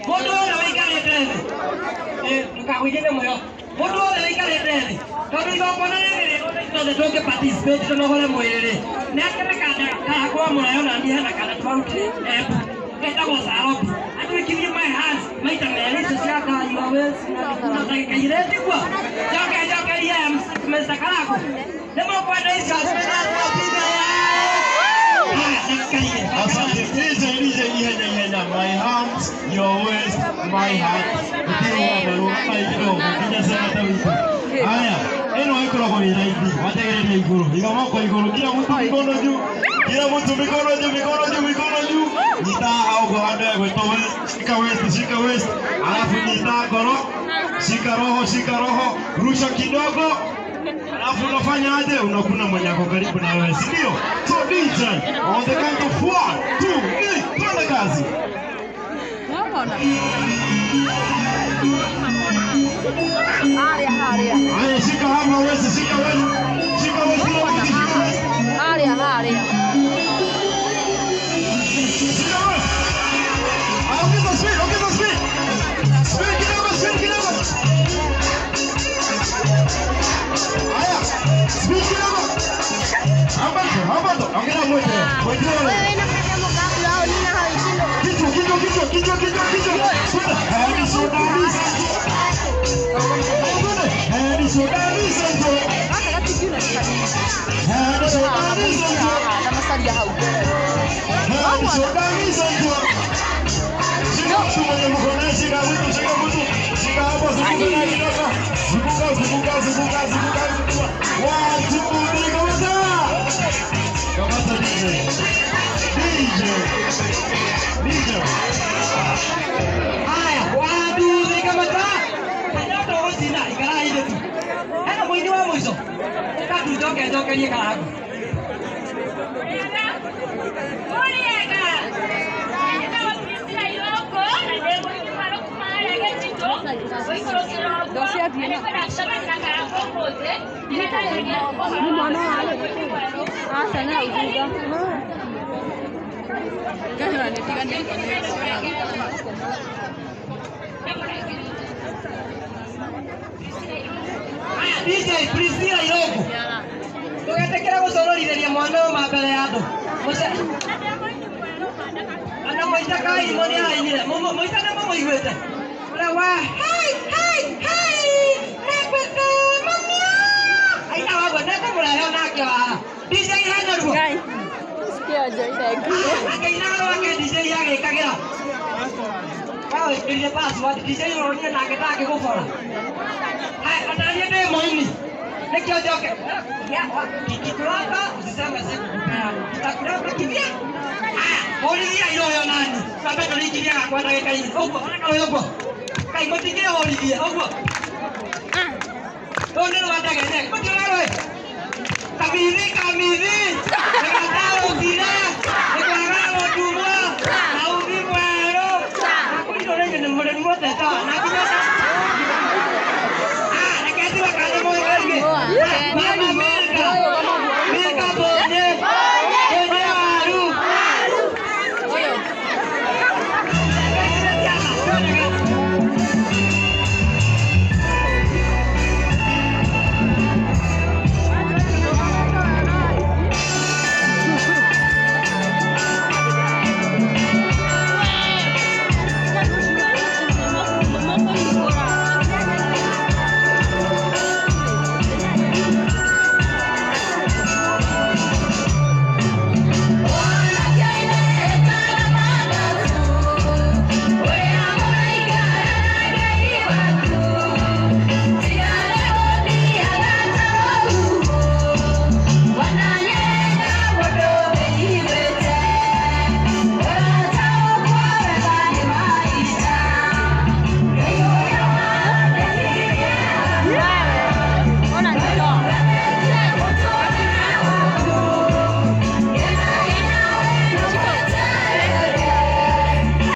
Mũndũ wothe wĩikarĩte thĩ, ndũkagũithie nyamũ ĩyo. Mũndũ wothe wĩikarĩte thĩ, tondũ igongona rĩrĩ rĩothe tũngĩ participate tũnogore mwĩrĩ rĩ, nĩ akĩrĩ kanda karakwa mũrayo na niĩ hena kanda twarutire Embu getagwo Sarobi. Atuĩkirie my hands maita merĩ icio cia Ngai wa wĩci na ndikuna ndagĩka igĩrĩ tiguo. Njoke njokerie Mr. Karagu. Nĩ mũkwenda icio Asante. DJ, DJ, ihenya, ihenya. My hands, your waist, my heart. Gũtirĩ ũgamarũgama kidogo nginya seneta witũ. Haya, ĩno ĩkoragwo ĩ raithi. Wategereria igũrũ. Iga moko igũrũ. Kila mtu mikono juu. Kila mtu mikono juu, mikono juu, mikono juu. Nyita haha ũguo handũ hegwĩtwo waist. Shika waist, shika waist. Alafu nyita ngoro. Shika roho, shika roho. Rusha kidogo. Alafu unafanya aje? Unakuna mwenye ako karibu na wewe, si ndio? So DJ, on the count of 1, 2, 3, twende kazi. Harĩa harĩa. Haya, shika hapa waist, shika waist, shika waist, kila mtu shika waist. Harĩa harĩa. Shika waist. Haya, ongeza speed, ongeza speed. Speed kidogo, speed kidogo. Haya, speed kidogo. Hapa tu, hapa tu. Ongeza mwete, mwete. Kichwa, kichwa, kichwa, kichwa, kichwa, kichwa. Twende. Head, shoulder, knees. Twende. Head, shoulder, knees, and toe. Gaka gatingiuna Head, shoulder, knees, and toe. na macaria hau mbere. Head, shoulder, knees, and toe. Shika mtu mwenye mkono, shika mtu, shika mtu. Shika hapo, zunguka naye kidogo. Zunguka, zunguka, zunguka, zunguka, zunguka. One, two, three, kamata. Kamata DJ. DJ. DJ. Haya, one, two, three, kamata. Kanyota ũgũcinda, ikara ithe tu. Hena mũini wa mũico. Ũka tu njoke njokerie Karagu. Muriega. Njĩtagwo Priscilla Iroko na ndĩ mũini mwerũ kuma harĩa Gĩtitũ gũikũrũkĩra ũguo. Na nĩngwenda gũcemania na Karangũ ũmũthĩ nĩgetha njarie ũhoro wa mũini mwerũ. Aca na hau thutha. Haya, DJ Priscilla Iroko. Ndũgetĩkĩre gũconorithĩria mwana ũyũ mbere ya andũ. Ana mũita kairimo nĩ arainire. Mũita nĩ mũmũiguĩte. Ũrĩa wa hai hai hai nĩngwĩte mamia. Aina waguo nĩngũmũrehe onake haha. DJ ihenya ruo. Akĩinaga rwake DJ agĩkagĩra. Wewe wĩkĩrire password DJ ũronire nake ndangĩgũbora. Haya, ona niĩ ndĩ mũini. Nĩkĩo njoke. Kikikulamba usiseme sikukupea. Kitakulamba kivya. Haya, hũrithia iro ũyũ nani. Twambe tũringirie gakwa ndagĩka igĩrĩ. Ũguo, ona ũyũ ũguo. Kai mũtingĩhũrithie ũguo. Rũũ nĩ rwa ndegene. Mũtiũĩ rũĩ. Kamithi, kamithi. Nĩgata ũthire. Nĩkwaga gũtumwo. Na uthi mwerũ. Na kũrĩ rĩngĩ nĩ mũrĩmi mũteta. Na nginya Ah, reke njigue kana nĩ mũĩ rĩngĩ. Mama Milka. Milka